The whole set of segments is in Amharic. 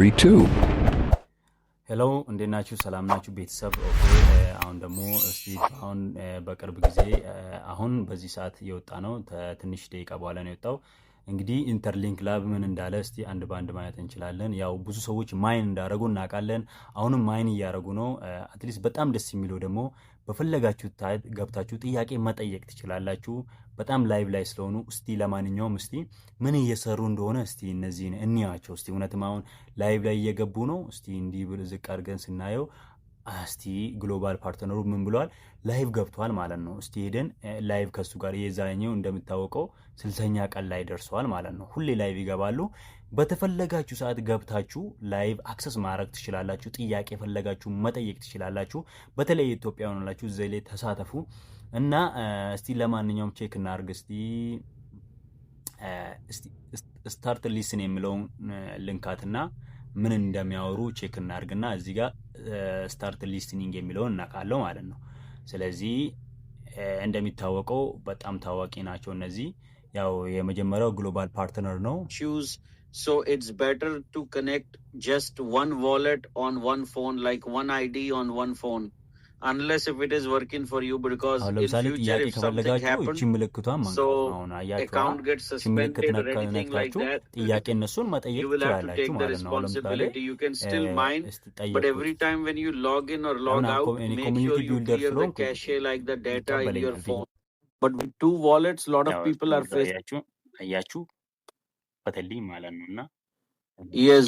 3 2. Hello፣ እንዴት ናችሁ? ሰላም ናችሁ ቤተሰብ? Okay፣ አሁን ደግሞ እስቲ አሁን በቅርብ ጊዜ አሁን በዚህ ሰዓት እየወጣ ነው። ትንሽ ደቂቃ በኋላ ነው የወጣው። እንግዲህ Interlink Lab ምን እንዳለ እስቲ አንድ በአንድ ማየት እንችላለን። ያው ብዙ ሰዎች mine እንዳደረጉ እናውቃለን። አሁንም mine እያደረጉ ነው። At least በጣም ደስ የሚለው ደግሞ በፈለጋችሁ ገብታችሁ ጥያቄ መጠየቅ ትችላላችሁ። በጣም live ላይ ስለሆኑ እስቲ ለማንኛውም እስቲ ምን እየሰሩ እንደሆነ እስቲ እነዚህን እንያቸው። እስቲ እውነትም አሁን live ላይ እየገቡ ነው። እስቲ እንዲህ ዝቅ አድርገን ስናየው እስቲ global partner ኡ ምን ብሏል? Live ገብቷል ማለት ነው። እስቲ ሄደን live ከሱ ጋር የዛኛው እንደሚታወቀው 60ኛ ቀን ላይ ደርሰዋል ማለት ነው። ሁሌ live ይገባሉ። በተፈለጋችሁ ሰዓት ገብታችሁ live access ማድረግ ትችላላችሁ። ጥያቄ የፈለጋችሁ መጠየቅ ትችላላችሁ። በተለይ ኢትዮጵያ ሆናችሁ እዚህ ላይ ተሳተፉ እና እስቲ ለማንኛውም check እናርግ። እስቲ start listen የሚለውን ልንካትና ምን እንደሚያወሩ check እናርግና እዚህ ጋር start listening የሚለውን እናካለው ማለት ነው። ስለዚህ እንደሚታወቀው በጣም ታዋቂ ናቸው እነዚህ። ያው የመጀመሪያው global partner ነው። Choose. So it's better to connect just one wallet on one phone, like one ID on one phone, unless if it is working for you, because አሁን ለምሳሌ ጥያቄ ከፈለጋችሁ እቺ ምልክቷን መንካት ነው። አሁን አያችሁ፣ እቺ ምልክት ነክታችሁ ጥያቄ እነሱን መጠየቅ ትችላላችሁ ማለት ነው። አሁን ለምሳሌ እስቲ ጠየቁት። አሁን community builder ስለሆንኩ ይቀበለኛል። But with two wallets, lot of people are facing. አያችሁ ፈተልኝ ማለት ነው እና Yes,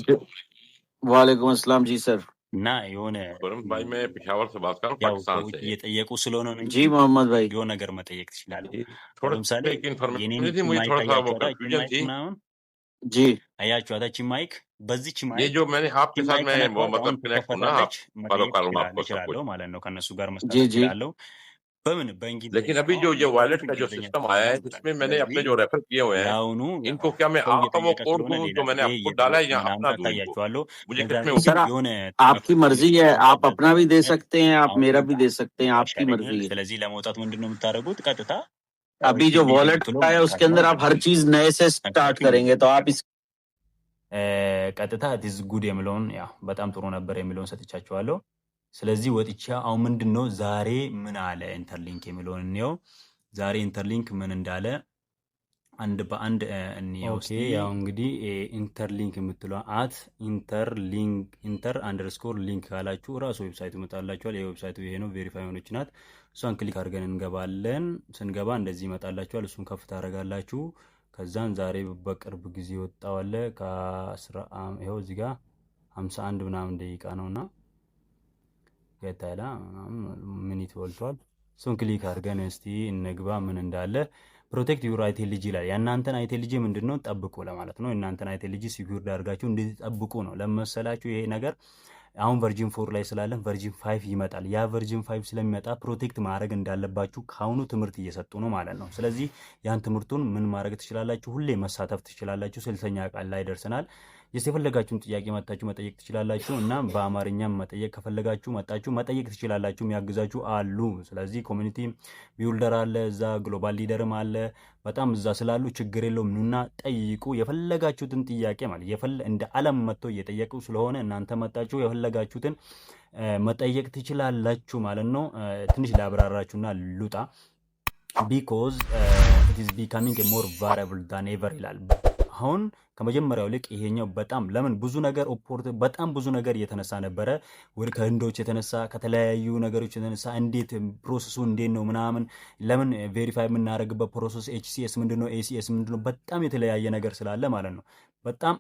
वालेकुम अस्सलाम जी सर. እና የሆነ भाई, मैं पेशावर से बात कर रहा हूँ, ያው पाकिस्तान ከውጭ से. እየጠየቁ ስለሆነ ነው እንጂ जी मोहम्मद भाई. የሆነ ነገር መጠየቅ ትችላለህ። थोड़ा ለምሳሌ एक የኔን इन्फॉर्मेशन थी मुझे, mic थोड़ा सा वो አያችኋታ? እቺ कंफ्यूजन mic थी. ምናምን जी. አያችኋታ? እቺ mic በዚች ये mic जो मैंने आपके साथ mic मैं वो ከነካኋት አሁን मतलब कनेक्ट हूँ ना, ትከፈታለች። फॉलो መጠየቅ कर रहा हूँ आपको सब कुछ. እችላለሁ ማለት ነው። ከእነሱ ጋር जी መስራት जी. እችላለሁ። በምን በእንግሊዝኛ लेकिन अभी जो ये वॉलेट का जो सिस्टम आया है, इसमें मैंने अपने जो रेफर किए हुए हैं, የአሁኑ इनको क्या मैं ሰው आपका वो እየጠየቀ कोड ስለሆነ दूं ሌላ जो मैंने ጊዜ आपको डाला है या ምናምን अपना दूं इनको? አሳያችኋለሁ። मुझे ለዛ किसमें सर, የሆነ आपकी मर्जी है. आप अपना भी दे सकते हैं, आप አሁን मेरा भी दे सकते हैं, आपकी ይሻለኛል። मर्जी है. ስለዚህ ለመውጣት ምንድን ነው የምታደርጉት? ቀጥታ अभी जो वॉलेट आया, उसके अंदर आप हर चीज नए से स्टार्ट करेंगे, तो आप इस ቀጥታ it's good የሚለውን ያው በጣም ጥሩ ነበር የሚለውን ሰጥቻችኋለሁ። ስለዚህ ወጥቻ አሁን ምንድን ነው ዛሬ ምን አለ Interlink የሚለውን እንየው። ዛሬ Interlink ምን እንዳለ አንድ በአንድ እንየው። Okay፣ ያው እንግዲህ Interlink የምትለው at Interlink inter_link ካላችሁ እራሱ website ኡ ይመጣላችኋል። የ website ኡ ይሄ ነው፣ verify የሆነች ናት። እሷን click አድርገን እንገባለን። ስንገባ እንደዚህ ይመጣላችኋል። እሱን ከፍ ታደርጋላችሁ። ከዛን ዛሬ በቅርብ ጊዜ ወጣዋለ ከአስራ ይኸው እዚህ ጋር 51 ምናምን ደቂቃ ነውና ገታላ minute ወልቷል። እሱን click አድርገን እስቲ እንግባ ምን እንዳለ። Protect your ITLG ይላል። የእናንተን ITLG ምንድን ነው ጠብቁ ለማለት ነው። የእናንተን ITLG secured አድርጋችሁ እንድትጠብቁ ነው። ለመሰላችሁ ይሄ ነገር አሁን version 4 ላይ ስላለን version 5 ይመጣል። ያ version 5 ስለሚመጣ protect ማድረግ እንዳለባችሁ ከአሁኑ ትምህርት እየሰጡ ነው ማለት ነው። ስለዚህ ያን ትምህርቱን ምን ማድረግ ትችላላችሁ? ሁሌ መሳተፍ ትችላላችሁ። 60ኛ ቀን ላይ ደርሰናል። የፈለጋችሁን ጥያቄ መጣችሁ መጠየቅ ትችላላችሁ እና በአማርኛም መጠየቅ ከፈለጋችሁ መጣችሁ መጠየቅ ትችላላችሁ። የሚያግዛችሁ አሉ። ስለዚህ community builder አለ እዛ፣ global leader ም አለ። በጣም እዛ ስላሉ ችግር የለውም። ኑና ጠይቁ የፈለጋችሁትን ጥያቄ ማለት እንደ ዓለም መጥቶ እየጠየቁ ስለሆነ እናንተ መጣችሁ የፈለጋችሁትን መጠየቅ ትችላላችሁ ማለት ነው። ትንሽ ላብራራችሁና ልውጣ። Because it is becoming more valuable than ever ይላል። አሁን ከመጀመሪያው ይልቅ ይሄኛው በጣም ለምን ብዙ ነገር ኦፖርት በጣም ብዙ ነገር እየተነሳ ነበረ። ወደ ከህንዶች የተነሳ ከተለያዩ ነገሮች የተነሳ እንዴት process ኡ እንዴት ነው ምናምን ለምን verify የምናደርግበት process HCS ምንድነው፣ ACS ምንድነው፣ በጣም የተለያየ ነገር ስላለ ማለት ነው። በጣም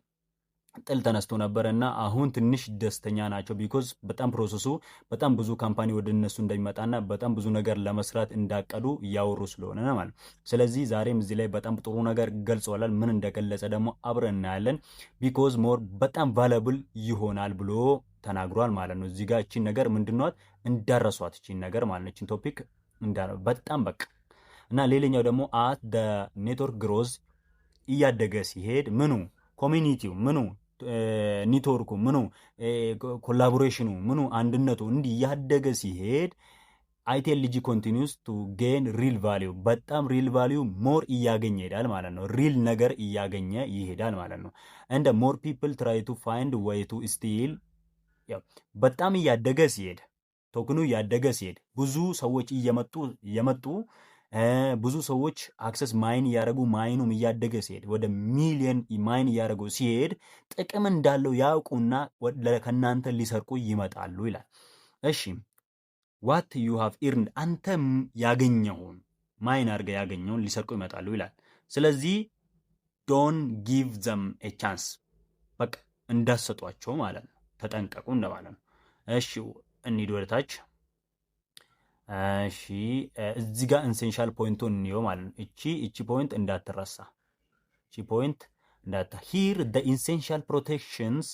ጥል ተነስቶ ነበረ እና አሁን ትንሽ ደስተኛ ናቸው። Because በጣም process ኡ በጣም ብዙ company ወደ እነሱ እንደሚመጣና በጣም ብዙ ነገር ለመስራት እንዳቀዱ እያወሩ ስለሆነ ማለት ነው። ስለዚህ ዛሬም እዚህ ላይ በጣም ጥሩ ነገር ገልጸዋል። ምን እንደገለጸ ደግሞ አብረን እናያለን። Because more በጣም valuable ይሆናል ብሎ ተናግሯል ማለት ነው። እዚህ ጋር እቺን ነገር ምንድነዋት እንዳረሷት እቺን ነገር ማለት ነው። እቺን topic በጣም በቃ እና ሌላኛው ደግሞ as the network grows እያደገ ሲሄድ ምኑ community ው ምኑ ኔትወርኩ ምኑ collaboration ኑ ምኑ አንድነቱ እንዲህ እያደገ ሲሄድ ITLG continues to gain real value፣ በጣም real value more እያገኘ ይሄዳል ማለት ነው። Real ነገር እያገኘ ይሄዳል ማለት ነው። And more people try to find way to steal። በጣም እያደገ ሲሄድ፣ token ኑ እያደገ ሲሄድ፣ ብዙ ሰዎች እየመጡ እየመጡ፣ ብዙ ሰዎች access mine እያደረጉ፣ mine ኑም እያደገ ሲሄድ፣ ወደ ሚሊየን mine እያደረጉ ሲሄድ፣ ጥቅም እንዳለው ያውቁና ከእናንተ ሊሰርቁ ይመጣሉ ይላል። እሺ፣ what you have earned፣ አንተ ያገኘኸውን፣ mine አድርገህ ያገኘኸውን ሊሰርቁ ይመጣሉ ይላል። ስለዚህ don't give them a chance፣ በቃ እንዳትሰጧቸው ማለት ነው። ተጠንቀቁ እንደማለት ነው። እሺ፣ እንሂድ ወደ ታች። እሺ፣ እዚህ ጋር essential point ኡን እንየው ማለት ነው። እቺ point እንዳትረሳ፣ እቺ point እንዳታ here the essential protections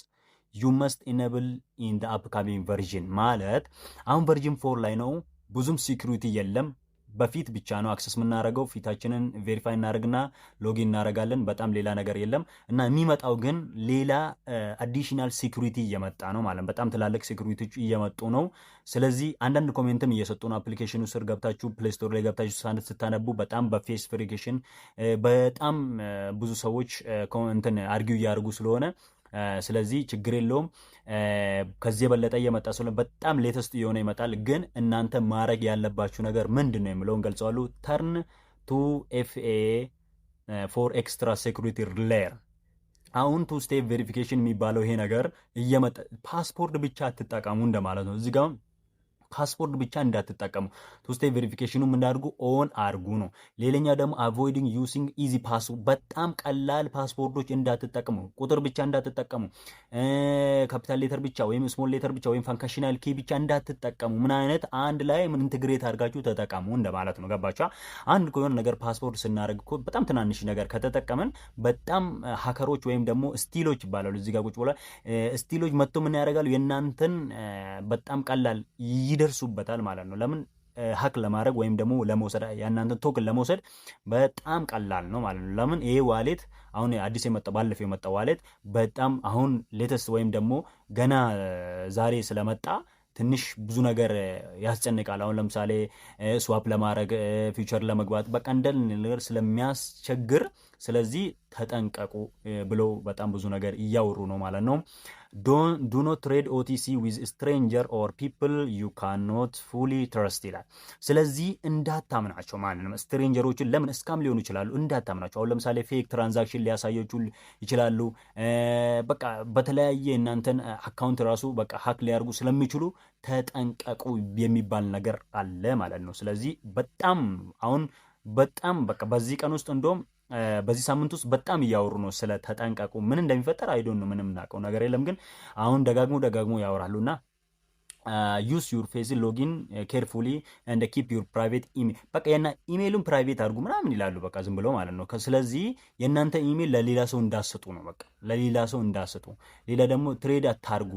you must enable in the upcoming version። ማለት አሁን version 4 ላይ ነው። ብዙም security የለም። በፊት ብቻ ነው access የምናደርገው። ፊታችንን verify እናደርግና login እናደርጋለን። በጣም ሌላ ነገር የለም እና የሚመጣው ግን ሌላ additional security እየመጣ ነው ማለት፣ በጣም ትላልቅ security ዎች እየመጡ ነው። ስለዚህ አንዳንድ comment ም እየሰጡ ነው። Application ኑ ስር ገብታችሁ፣ Play Store ላይ ገብታችሁ ስታነቡ በጣም በ face verification በጣም ብዙ ሰዎች እንትን argue እያደርጉ ስለሆነ፣ ስለዚህ ችግር የለውም። ከዚህ የበለጠ እየመጣ ስለሆነ በጣም latest እየሆነ ይመጣል። ግን እናንተ ማድረግ ያለባችሁ ነገር ምንድን ነው የሚለውን ገልጸዋሉ። Turn 2FA for extra security layer። አሁን two step verification የሚባለው ይሄ ነገር እየመጣ password ብቻ አትጠቀሙ እንደማለት ነው። እዚህ ጋር password ብቻ እንዳትጠቀሙ፣ two step verification ኑ እንዳድርጉ on አርጉ ነው። ሌላኛ ደግሞ avoiding using easy pass፣ በጣም ቀላል password ኦች እንዳትጠቀሙ፣ ቁጥር ብቻ እንዳትጠቀሙ፣ capital letter ብቻ ወይም small letter ብቻ ወይም functional key ብቻ እንዳትጠቀሙ፣ ምን አይነት አንድ ላይ ምን integrate አድርጋችሁ ተጠቀሙ እንደማለት ነው። ገባችሁ? አንድ የሆነ ነገር password ስናደርግ እኮ በጣም ትናንሽ ነገር ከተጠቀምን በጣም hacker ኦች ወይም ደግሞ steal ኦች ይባላሉ፣ እዚህ ጋር ቁጭ ብላ steal ኦች መጥቶ ምን ያደርጋሉ? የእናንተን በጣም ቀላል ይደርሱበታል ማለት ነው። ለምን? Hack ለማድረግ ወይም ደግሞ ለመውሰድ፣ የእናንተን token ለመውሰድ በጣም ቀላል ነው ማለት ነው። ለምን? ይሄ wallet አሁን አዲስ የመጣ፣ ባለፈው የመጣ wallet በጣም አሁን latest ወይም ደግሞ ገና ዛሬ ስለመጣ ትንሽ ብዙ ነገር ያስጨንቃል። አሁን ለምሳሌ swap ለማድረግ፣ future ለመግባት፣ በቃ እንደ ነገር ስለሚያስቸግር፣ ስለዚህ ተጠንቀቁ ብለው በጣም ብዙ ነገር እያወሩ ነው ማለት ነው። Do not trade OTC with stranger or people you ካኖት ፉሊ ትረስት ይላል። ስለዚህ እንዳታምናቸው ማለት ነው። Stranger ኦችን ለምን? Scam ሊሆኑ ይችላሉ። እንዳታምናቸው። አሁን ለምሳሌ fake transaction ሊያሳያችሁ ይችላሉ። በቃ በተለያየ እናንተን account ራሱ በቃ hack ሊያደርጉ ስለሚችሉ ተጠንቀቁ የሚባል ነገር አለ ማለት ነው። ስለዚህ በጣም አሁን በጣም በቃ በዚህ ቀን ውስጥ፣ እንደውም በዚህ ሳምንት ውስጥ በጣም እያወሩ ነው ስለ ተጠንቀቁ። ምን እንደሚፈጠር I don't know፣ ምንም እናውቀው ነገር የለም። ግን አሁን ደጋግሞ ደጋግሞ ያወራሉ እና use your face login carefully and keep your private email፣ በቃ የና email ኡን private አድርጉ ምናምን ይላሉ። በቃ ዝም ብለው ማለት ነው። ስለዚህ የእናንተ ኢሜል ለሌላ ሰው እንዳትሰጡ ነው። በቃ ለሌላ ሰው እንዳትሰጡ። ሌላ ደግሞ trade አታርጉ።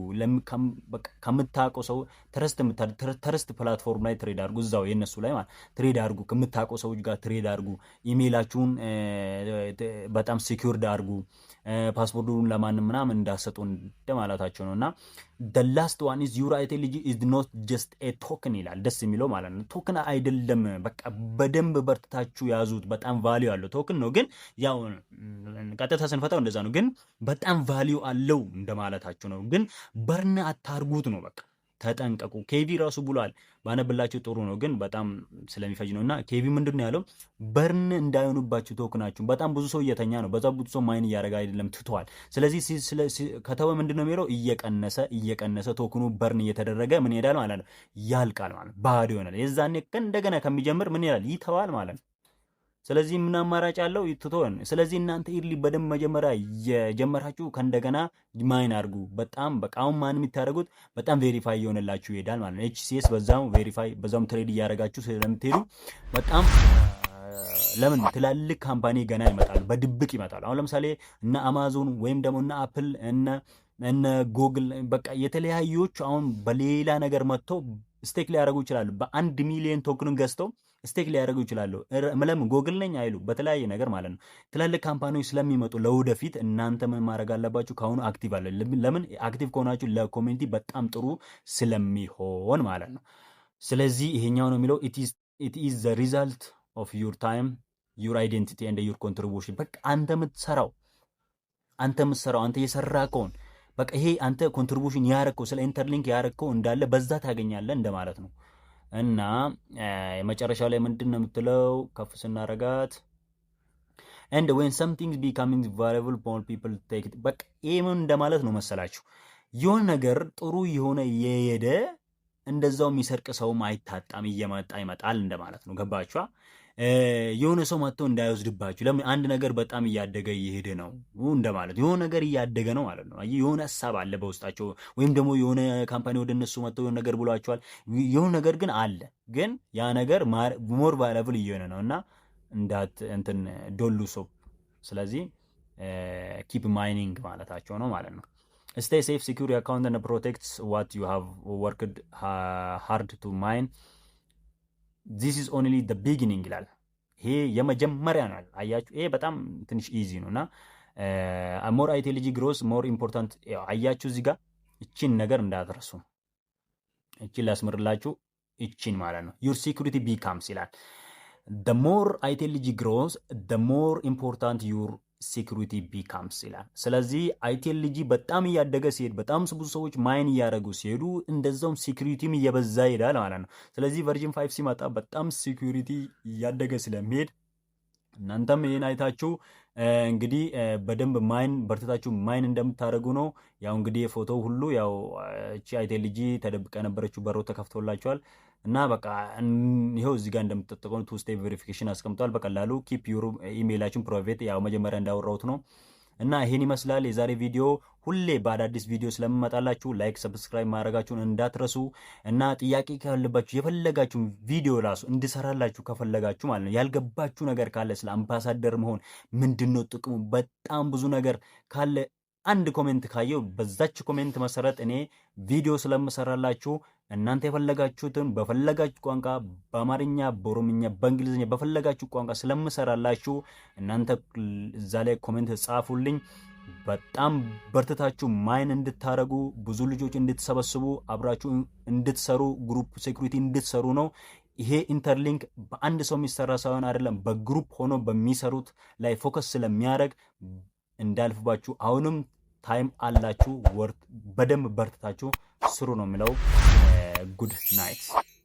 ከምታውቀው ሰው trust platform ላይ trade አድርጉ። እዛው የእነሱ ላይ ማለት trade አድርጉ። ከምታውቀው ሰዎች ጋር trade አድርጉ። ኢሜይላችሁን በጣም secured አድርጉ። Password ኡን ለማንም ምናምን እንዳትሰጡ እንደማለታቸው ነው። እና the last one is your ITLG is not just a token ይላል። ደስ የሚለው ማለት ነው። Token አይደለም። በቃ በደንብ በርትታችሁ ያዙት። በጣም value አለው። Token ነው፣ ግን ያው ቀጥታ ስንፈታው እንደዛ ነው። ግን በጣም value አለው እንደማለታችሁ ነው። ግን burn አታርጉት ነው። በቃ ተጠንቀቁ። ኬቪ ራሱ ብሏል። ባነብላችሁ ጥሩ ነው፣ ግን በጣም ስለሚፈጅ ነው። እና ኬቪ ምንድን ነው ያለው? Burn እንዳይሆኑባችሁ token ኣችሁ። በጣም ብዙ ሰው እየተኛ ነው። በዛ ብዙ ሰው mine እያደረገ አይደለም፣ ትቷል። ስለዚህ ከተወ ምንድን ነው የሚለው? እየቀነሰ እየቀነሰ token ኑ burn እየተደረገ ምን ይሄዳል ማለት ነው? ያልቃል ማለት ነው። ባዶ ይሆናል። የዛኔ እንደገና ከሚጀምር ምን ይላል? ይተዋል ማለት ነው። ስለዚህ ምን አማራጭ አለው? ትቶን። ስለዚህ እናንተ early በደንብ መጀመሪያ የጀመራችሁ ከእንደገና mine አድርጉ። በጣም በቃ አሁን mine የምታደርጉት በጣም verify እየሆነላችሁ ይሄዳል ማለት ነው። HCS በዛም verify፣ በዛም trade እያደረጋችሁ ስለምትሄዱ በጣም፣ ለምን? ትላልቅ company ገና ይመጣሉ፣ በድብቅ ይመጣሉ። አሁን ለምሳሌ እነ አማዞን ወይም ደግሞ እነ አፕል፣ እነ ጎግል፣ በቃ የተለያዩዎች አሁን በሌላ ነገር መጥተው stake ሊያደርጉ ይችላሉ። በ1 ሚሊዮን token ኑን ገዝተው stake ሊያደርጉ ይችላሉ። ለምን? ጎግል ነኝ አይሉ፣ በተለያየ ነገር ማለት ነው። ትላልቅ company ዎች ስለሚመጡ ለወደፊት እናንተ ምን ማድረግ አለባችሁ? ከአሁኑ active አለ። ለምን? Active ከሆናችሁ ለ community በጣም ጥሩ ስለሚሆን ማለት ነው። ስለዚህ ይሄኛው ነው የሚለው፣ it is the result of your time, your identity and your contribution። በቃ አንተ የምትሰራው፣ አንተ የሰራከውን፣ በቃ ይሄ አንተ contribution ያረከው፣ ስለ Interlink ያረከው እንዳለ በዛ ታገኛለህ እንደማለት ነው። እና የመጨረሻው ላይ ምንድን ነው የምትለው? ከፍ ስናረጋት፣ and when something becoming valuable, more people take። በቃ ይሄ ምን እንደማለት ነው መሰላችሁ? የሆነ ነገር ጥሩ የሆነ የሄደ እንደዛው የሚሰርቅ ሰውም አይታጣም፣ እየመጣ ይመጣል እንደማለት ነው። ገባችኋ? የሆነ ሰው መጥቶ እንዳይወስድባችሁ። ለምን? አንድ ነገር በጣም እያደገ እየሄደ ነው እንደማለት፣ የሆነ ነገር እያደገ ነው ማለት ነው። የሆነ ሀሳብ አለ በውስጣቸው ወይም ደግሞ የሆነ company ወደ እነሱ መጥቶ የሆነ ነገር ብሏቸዋል። የሆነ ነገር ግን አለ፣ ግን ያ ነገር more valuable እየሆነ ነው እና እንዳት እንትን don't lose hope። ስለዚህ keep mining ማለታቸው ነው ማለት ነው። Stay safe, secure account and protect what you have worked hard to mine. This is only the beginning ይላል። ይሄ የመጀመሪያ ነው። አያችሁ፣ ይሄ በጣም ትንሽ easy ነው እና more ITLG grows, more important። አያችሁ፣ እዚህ ጋር እቺን ነገር እንዳትረሱ። እቺን ላስምርላችሁ፣ እቺን ማለት ነው። Your security becomes ይላል። The more ITLG grows, the more important your security becomes ይላል። ስለዚህ ITLG በጣም እያደገ ሲሄድ፣ በጣም ብዙ ሰዎች mine እያደረጉ ሲሄዱ እንደዛውም security ም እየበዛ ይሄዳል ማለት ነው። ስለዚህ version 5 ሲመጣ በጣም security እያደገ ስለሚሄድ እናንተም ይህን አይታችሁ እንግዲህ በደንብ mine፣ በርትታችሁ mine እንደምታደርጉ ነው። ያው እንግዲህ የፎቶ ሁሉ ያው እቺ ITLG ተደብቃ የነበረችው በሮ ተከፍቶላችኋል እና በቃ ይኸው እዚህ ጋር እንደምትጠቀሙ two step verification አስቀምጧል። በቀላሉ keep your email ኣችሁን private፣ ያው መጀመሪያ እንዳወራሁት ነው። እና ይሄን ይመስላል የዛሬ ቪዲዮ። ሁሌ በአዳዲስ ቪዲዮ ስለምመጣላችሁ like፣ subscribe ማድረጋችሁን እንዳትረሱ። እና ጥያቄ ካለባችሁ፣ የፈለጋችሁ ቪዲዮ ራሱ እንድሰራላችሁ ከፈለጋችሁ ማለት ነው፣ ያልገባችሁ ነገር ካለ፣ ስለ አምባሳደር መሆን ምንድን ነው ጥቅሙ፣ በጣም ብዙ ነገር ካለ፣ አንድ comment ካየው በዛች comment መሰረት እኔ ቪዲዮ ስለምሰራላችሁ እናንተ የፈለጋችሁትን በፈለጋችሁ ቋንቋ፣ በአማርኛ፣ በኦሮምኛ፣ በእንግሊዝኛ፣ በፈለጋችሁ ቋንቋ ስለምሰራላችሁ እናንተ እዛ ላይ comment ጻፉልኝ። በጣም በርትታችሁ mine እንድታረጉ፣ ብዙ ልጆች እንድትሰበስቡ፣ አብራችሁ እንድትሰሩ፣ group security እንድትሰሩ ነው። ይሄ Interlink በአንድ ሰው የሚሰራ ሳይሆን አይደለም፣ በ group ሆኖ በሚሰሩት ላይ focus ስለሚያደርግ እንዳልፍባችሁ። አሁንም time አላችሁ፣ በደንብ በርትታችሁ ስሩ ነው የሚለው። Good night.